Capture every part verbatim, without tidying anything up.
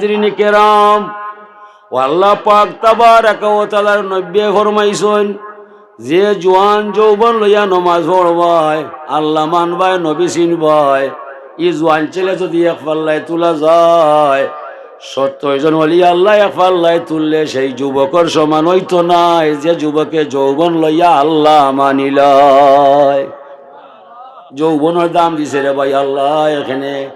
হাজিরিনে কেরাম, ও আল্লাহ পাক তাবারাকা ওয়া তাআলার নবীয়ে ফরমাইছইন, যে জোয়ান যৌবন লইয়া নমাজ পড়বায়, আল্লাহ মানবায়, নবী চিনবায়, ই জোয়ান ছেলে যদি এক পাল্লায় তুলা যায়, সত্তইর জন ওলি আল্লাহ এক পাল্লায় তুললে সেই যুবকর সমান অইতো নায়, যে যুবকে যৌবন লইয়া আল্লাহ মানিলায়। যৌবনর দাম দিছে রে ভাই আল্লাহ। এখানে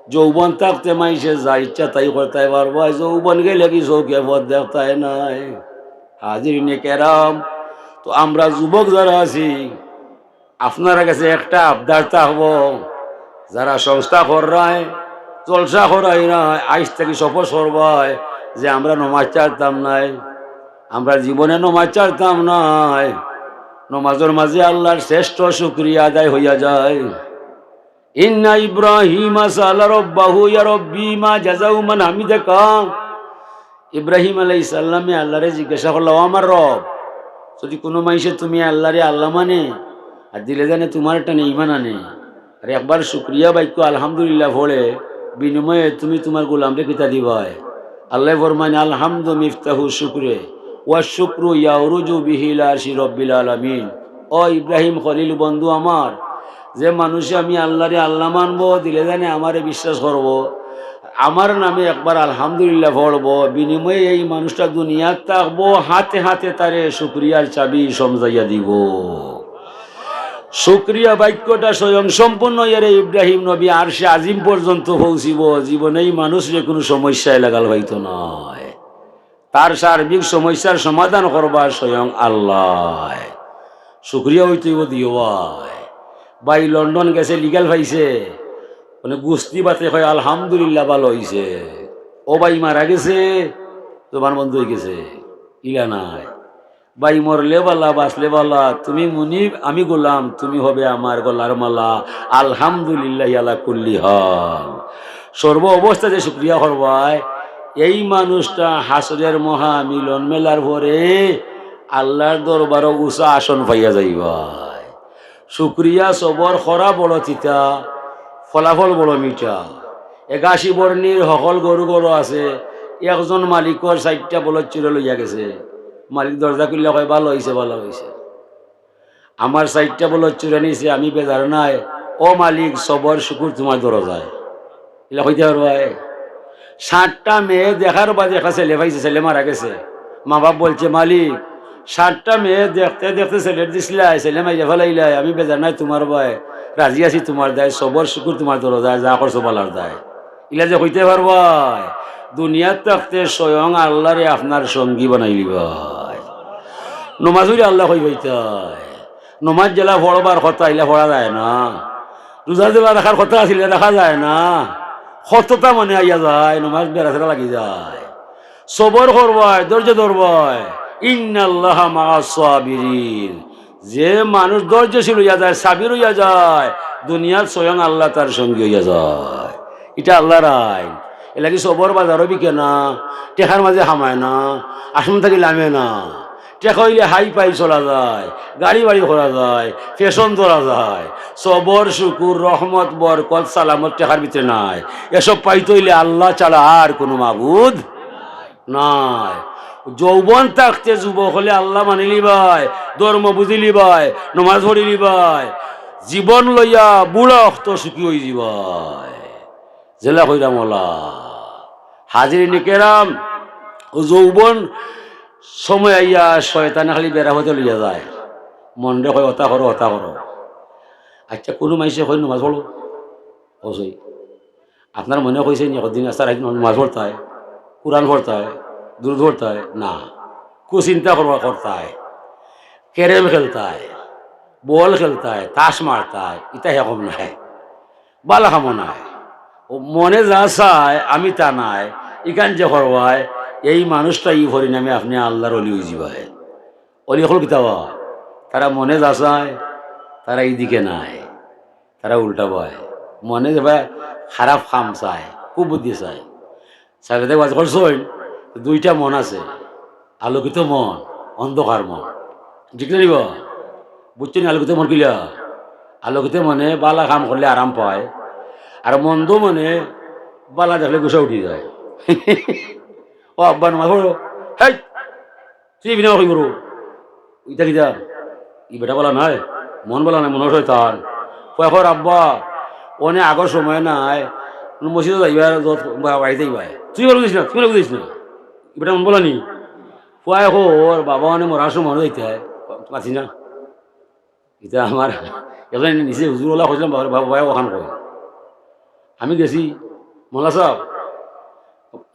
যৌবন থাকতে মাইনষে যা ইচ্ছা তাই করতায় পারবায়, যৌবন গেলে কি চউখে পথ দেখতায় নায়? হাজিরিনে কেরাম, তো আমরা যুবক যারা আছি, আপনারার গেছে একটা আবদার থাকবো, যারা সংস্থা কররায়, জলসা করাইরায়, আইজ থাকি শপথ করবায় যে আমরা নমাজ ছাড়তাম নায়, আমরা জীবনে নমাজ ছাড়তাম নায়। নমাজর মাঝে আল্লাহর শ্রেষ্ঠ শুকরিয়া আদায় হইয়া যায়। ইন্না ইব্রাহিমা সাআলা রাব্বাহু ইয়া রাব্বি মা জাযাউ মান হামিদাকা। ইব্রাহিম আলাইহিস সালামে আল্লাহরে জিজ্ঞাসা করলা, "ও আমার রব, যদি কুনু মাইনষে তুমি আল্লাহরে আল্লাহ মানে, আর দিলে জানে তুমার টানে ঈমান আনে, আর একবার শুকরিয়া বাক্য আলহামদুলিল্লাহ পড়ে, বিনিময়ে তুমি তুমার গোলামরে কিতা দিবায়?" আল্লায় ফরমাইন, "আলহামদু মিফতাহু শুকরে, ওয়া শুকরু ইয়াউরুজু বিহি ইলা আরশি রব্বিল আলামিন।" ও ইব্রাহিম খলিল বন্ধু আমার, যে মানষে আমি আল্লাহরে আল্লাহ মানবো, দিলে জানে আমারে বিশ্বাস করবো, আমার নামে একবার আলহামদুলিল্লাহ পড়বো, বিনিময়ে এই মানুষটা দুনিয়াত থাকবো, হাতে হাতে তারে শুকরিয়ার চাবি সমজাইয়া দিবো। শুকরিয়া বাক্যটা স্বয়ং সম্পন্ন অইয়া রে ইব্রাহিম নবী আরশে আজিম পর্যন্ত পৌঁছিবো। জীবনে ই মানুষরে কুনু সমস্যায় লাগাল পাইতো নায়। তার সার্বিক সমস্যার সমাধান করবা স্বয়ং আল্লাহ। শুকরিয়া অইতো অইবো দিও ভাই। ভাই লন্ডন গেছে, legal পাইছে, মানে গুস্তি বাতে কয়, "আলহামদুলিল্লাহ, ভালা অইছে।" ও ভাই মারা গেছে, জবান বন্ধ অইগেছে, ইলা নায়। ভাই মরলে ভালা, বাঁচলে ভালা, তুমি মুনিব, আমি গোলাম, তুমি হবে আমার গলার মালা। আলহামদুলিল্লাহি আলা কুল্লি হাল। সর্ব অবস্থাতে শুকরিয়া করবায়। এই মানুষটা হাশরের মহা মিলন মেলার পরে আল্লাহর দরবারো উঁচা আসন পাইয়া যাইবায়। শুকরিয়া সবর করা বড় তিতা, ফলাফল বড় মিঠা। একাশি বর্ণীর হকল গরু গরু আছে, একজন মালিকর চাইরটা বলদ চুরে লইয়া গেছে। মালিক দরজা খুলিয়া কয়, "ভালা অইছে, ভালা অইছে। আমার চাইরটা বলদ চুরে নিছে, আমি বেজার নাই। ও মালিক, সবর শুকুর তুমার দরজায়।" ইলা কইতে পারবায়? সাতটা মেয়ে দেখার বাদে একটা ছেলে পাইছে, ছেলে মারা গেছে। মা বাপ বলছে, "মালিক, সাতটা মেয়ে দেখতে দেখতে ছেলের দিছলায়, ছেলে মাইরা ফালাইলায়, আমি বেজার নাই তুমার বায়, রাজি আছি তুমার দায়, সবর শুকুর তুমার দরজায়, যা করছো ভালার দায়।" ইলা যে কইতে পারবায়, দুনিয়াত থাকতে স্বয়ং আল্লাহরে আপনার সঙ্গী বানাইলিবায়। নমাজ অইলে আল্লাহ কই পাইতায়? নমাজ যেলা পড়বার কথা, ইলা পড়া যায় না। রোজা যেলা রাখার কথা আছিল, ইলা রাখা যায় না। কততা মনে আইয়া যায়, নমাজ বেড়াছেড়া লাগি যায়। সবর করবায়, ধৈর্য ধরবায়। ইন্নাল্লাহা মাআস সাবিরিন। যে মানুষ ধৈর্যশীল অইয়া যায়, সাবির অইয়া যায়, দুনিয়াত স্বয়ং আল্লাহ তার সঙ্গী অইয়া যায়। ইটা আল্লাহর আইন। এরলাগি সবর বাজারো বিকে না, টেকার মাঝে হামায় না, আসন থাকি লামে না। টেকা অইলে হাই ফাই চলা যায়, গাড়ি বাড়ি করা যায়, ফ্যাশন ধরা যায়। সবর, শুকুর, রহমত, বরকত, সালামত টেকার ভিতরে নাই। এসব পাইতে অইলে আল্লাহ ছাড়া আর কুনু মাবুদ নাই। যৌবন থাকতে যুবক অকলে আল্লাহ মানিলিবায়, ধর্ম বুঝিলিবায়, নমাজ পড়িলিবায়, জীবন লইয়া বুড়া অক্ত সুখী অইযিবায়। যেলা কইরাম অলা। হাজিরিনে কেরাম, ও যৌবন সময় আইয়া শয়তানে খালি বেড়া পথে লইয়া যায়। মনরে কয়, "অতা করো, অতা করো।" আচ্ছা, কুনু মাইনষে কয়, "নমাজ পড়ো।" অবশ্যই। আপনার মনে কইছে নি একদিন আস্তা রাইত নমাজ পড়তায়, কুরআন পড়তায়, দুরুদ পড়তায়? না। কুচিন্তা করবা করতায়, ক্যারেম খেলতায়, বল খেলতায়, তাস মারতায়, ইতা হে কম নায়। বালা কামো নায়। ও মনে যা চায়, আমি তা নায়। ইখান যে করবায়, এই মানুষটা ই পরিণামে আপনে আল্লাহর অলি অইযিবায়। অলি অকল কিতা বা? তারা মনে যা চায়, তারা ইদিকে নায়। তারা উল্টা বায়। মনে যে বা খারাপ কাম চায়, কুবুদ্ধি চায়। সাহেবে ওয়াজ করছইন, দুইটা মন আছে, আলোকিত মন, অন্ধকার মন। ঠিক না নি বা? বুঝছইন নি আলোকিত মন কিলা? আলোকিত মনে বালা কাম করলে আরাম পায়, আর মন্দ মনে বালা দেখলে গুসা উঠি যায়। ও আব্বা, নমাজ পড়ো। হেই, তুই বিনা কই করো? ইটা কিতা? ই বেটা বালা নায়, মন বালা নায়, মনো শয়তান। ফুয়ায় কর, "আব্বা, অনে আগর সময় নাই, মসজিদো যাইবা, যত বা-, বাড়িত যাইবা। তুই বলে বুঝিস না, তুই বলে বুঝিস না। ই বেটা মন বালা নি।" ফুয়ায় কর, "বাবা, অনে মরার সময় যাইতে হয়, পারছি না।" ইটা আমার একজন নিচে হুজুর ওলা কইছিলাম, "বাবা, বাবা, বাবা, অখান কই।" আমি গেছি, "মোল্লা সাব,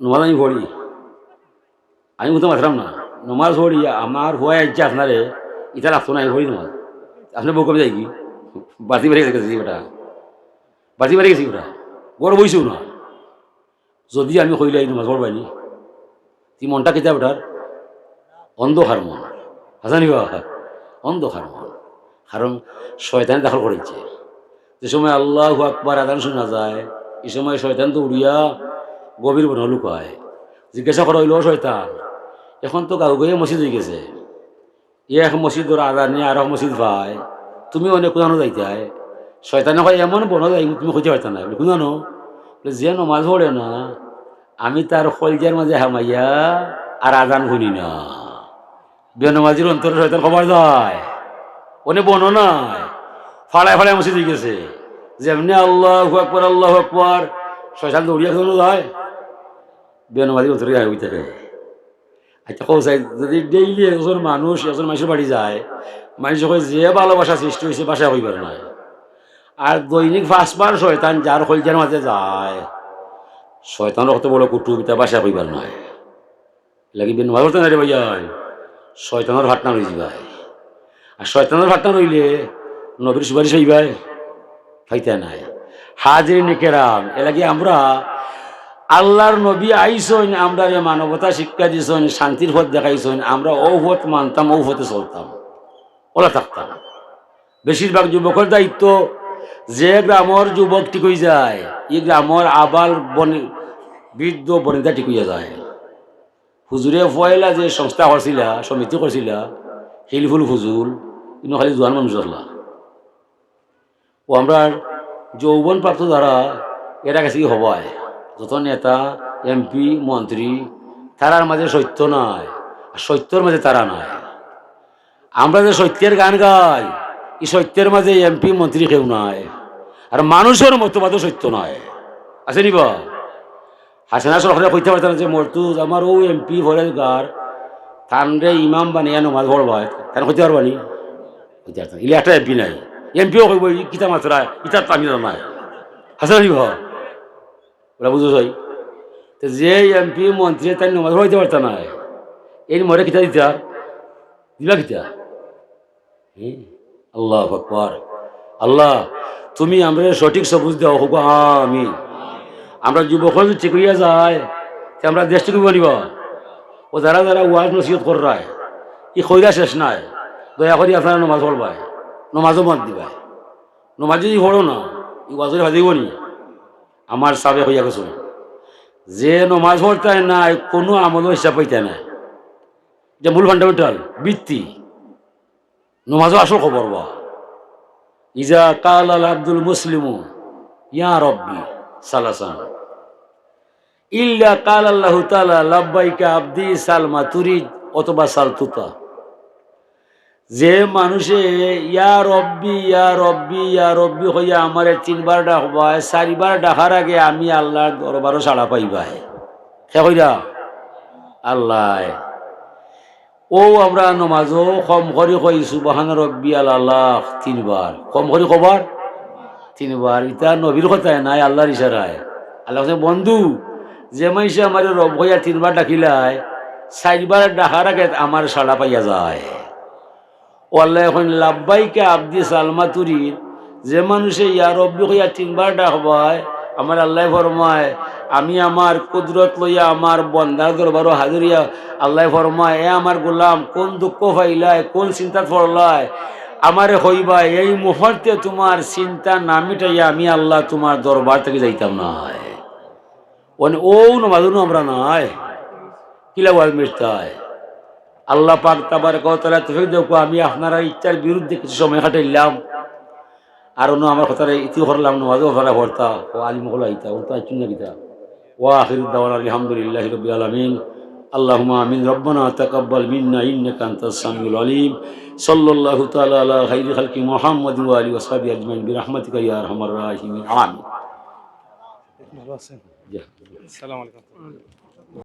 নমাজ আমি পড়ি।" আমি বুঝতে পারছিলাম না, নমাজ পড়ি, আমার ফুয়ায় আইছে আপনারে, ইটা লাগতো না, আমি পড়ি নমাজ। আপনে বউ কমে যাই কি? বাড়তি বেড়ে গেছে বেটা, বাড়তি বেড়ে গেছে বেটা, গড় বইছেও না। যদি আমি কইলাই নমাজ পড়বায়নি, তি মনটা কিতা বেটার? অন্ধকার মন। হাসানি বাবা, অন্ধকার মন। কারণ শয়তানে দখল করেছে। যে সময় আল্লাহু আকবার আজান শোনা যায়, এই সময় শয়তান তো উড়িয়া গভীর বনো লুকায়। জিজ্ঞাসা করা হইল, "ও শয়তান, এখন তো গাঁও গাঁয়ে মসজিদ হয়ে গেছে, এক মসজিদর আজান নিয়ে আর এক মসজিদ পায়, তুমি অনেক কোথানো যাইতায়?" শয়তানে কয়, "এমন বনো যাই, তুমি খুঁজে পাইতা না।" বলে, "কোথানো?" বলে, "যে নমাজ পড়ে না, আমি তার কলজার মাঝে হামাইয়া আর আজান শুনি না।" বেনমাজির অন্তরে শয়তান খবর যায়, অনে বনো নাই, ফাড়ায় ফাড়ায় মসজিদ হয়ে গেছে। যেমনি আল্লাহু আকবার, আল্লাহু আকবার, শয়তান দৌড়িয়া কেন যায়? বেনমাজির অন্তরে যায় হইতে পারে। আচ্ছা, কও চাই, যদি ডেইলি একজন মানুষ একজন মানুষের বাড়ি যায়, মানুষ কয় যে ভালোবাসা সৃষ্টি হয়েছে, বাসা হইবার নয়। আর দৈনিক পাঁচবার শয়তান যার কলজার মাঝে যায়, শয়তানর কত বড় কুটুম, ইটা বাসা হইবার নয়। লাগি বিন মাঝে না রে ভাইয়া, শয়তানর পার্টনার হয়ে যাবায়। আর শয়তানর পার্টনার হইলে নবীর সুপারিশ হইবায়, পাইতা নাই। হাজিরিন কেরাম, এর লাগি আমরা আল্লাহর নবী আইছইন, আমরারে মানবতা শিক্ষা দিছইন, শান্তির পথ দেখাইছইন, আমরা ও পথ মানতাম, ও পথে চলতাম, ওলা থাকতাম। বেশিরভাগ যুবকের দায়িত্ব, যে গ্রামর যুবক ঠিক হয়ে যায়, এই গ্রামর আবাল বনি-, বৃদ্ধ বনিতা ঠিক হইয়া যায়। হুজুরে পয়লা যে সংস্থা করছিলা, সমিতি করছিলা, হিলফুল ফুজুল, ইনো খালি জোয়ান মানুষ আসলা। ও আমরার যৌবন প্রাপ্ত যারা, এরা গেছে কি হবায়? যত নেতা, এমপি, মন্ত্রী, তারার মাঝে সত্য নাই, আর সত্যর মাঝে তারা নাই। আমরা যে সত্যের গান গাই, এই সত্যের মাঝে এমপি, মন্ত্রী কেউ নাই, আর মানুষের মতবাদও সত্য নাই। আছে নি বা? হাসানা সরকারে কইতে পারতেন যে, "মর্তুজ, আমার ও এমপি ফরেজগার, তানরে ইমাম বানিয়া নমাজ পড়বায়", তান কইতে পারবা নি? কইতে পারতেন। ইলে একটা এমপি নাই। এমপিও কইব, "ই কিতা মাতরা, ইতার তো আমি জানা নাই।" হাসানা নি বা? ওরা বুঝো চাই। তো যে এমপি, মন্ত্রী তাই নমাজ পড়াইতে পারতা না, এই মরে কিতা দিতা? দিবা কিতা? হুম? আল্লাহু আকবার। আল্লাহ, তুমি আমরারে সঠিক সবুজ দেও, হোক আমিন। আমরা যুবক যদি ঠিক হইয়া যায়, তে আমরা দেশ ঠিক হইব নিবা। ও যারা যারা ওয়াজ নসিহত কররায়, ই কইরা শেষ নাই, দয়া করি আপনারা নমাজ পড়বায়, নমাজও বাদ দিবায়। নমাজ যদি পড়ো না, ই ওয়াজের ফাঁদে হইব নি? আমার সাবে হইয়া গেছে, যে নমাজ পড়তায় না, কোনো আমলও হিসাব পাইতায় না। যে মূল ফান্ডামেন্টাল ভিত্তি, নমাজও আসল খবর বা। ইজা কালাল আব্দুল মুসলিমু, "ইয়া রব্বি", সালাসান। ইল্লা কালাল্লাহু তাআলা, "লাব্বাইকা আব্দি সালমা তুরিদ", অথবা "সালতুতা।" যে মানুষে "ইয়া রব্বি, ইয়া রব্বি, ইয়া রব্বি" কইয়া আমারে তিনবার ডাকবায়, চারিবার ডাকার আগে আমি আল্লাহর দরবারও ছাড়া পাইবায়। কে কইরা? আল্লাহ। ও আমরা নমাজও কম করি কই, "সুবহান রব্বিয়াল আলা" তিনবার। কম করি কবার? তিনবার। ইতা নবীর কথায় নায়, আল্লাহর ইশারায়। আল্লাহ কইছে, "বন্ধু, যে মাইনষে আমারে রব কইয়া তিনবার ডাকিলায়, চাইরবার ডাকার আগে আমার ছাড়া পাইয়া যায়।" ও আল্লাহ এখন, "লাব্বাইকা আব্দি সালমা তুরিদ", যে মানুষে "ইয়া রব্বি" কইয়া তিনবার ডাকবায়, আমার আল্লাহ ফরমায়, আমি আমার কুদরত লইয়া আমার বন্দার দরবারও হাজির হইয়া আল্লাহ ফরমায়, "এ আমার গোলাম, কোন দুঃখ পাইলায়, কোন চিন্তাত পড়লায়, আমারে কইবায়, এই মুহূর্তে তোমার চিন্তা না মিটাইয়া আমি আল্লাহ তোমার দরবার থাকি যাইতাম নায়।" অনে ও নমাজও আমরা নাই, কিলা ওয়াজ মিটতায়? আল্লাহ পাক তাবারাকা ওয়া তাআলা তৌফিক দেউক্কা, আমি আপনারার ইচ্ছার বিরুদ্ধে কিছু সময় কাটাইলাম। আর অন্য আমার কথারে ইতি করলাম, নমাজও আপনারা পড়তা, ও আলিম হকল আইতা, ও তো আইছইন না কিতা? وآخر دعوانا الحمد لله رب العالمين. اللهم آمين. ربنا تقبل منا إنك أنت السميع العليم. صلى الله تعالى على خير خلقه محمد وآله وصحبه أجمعين برحمتك يا أرحم الراحمين. آمين. ভালো আছেন? জি। আসসালামু আলাইকুম।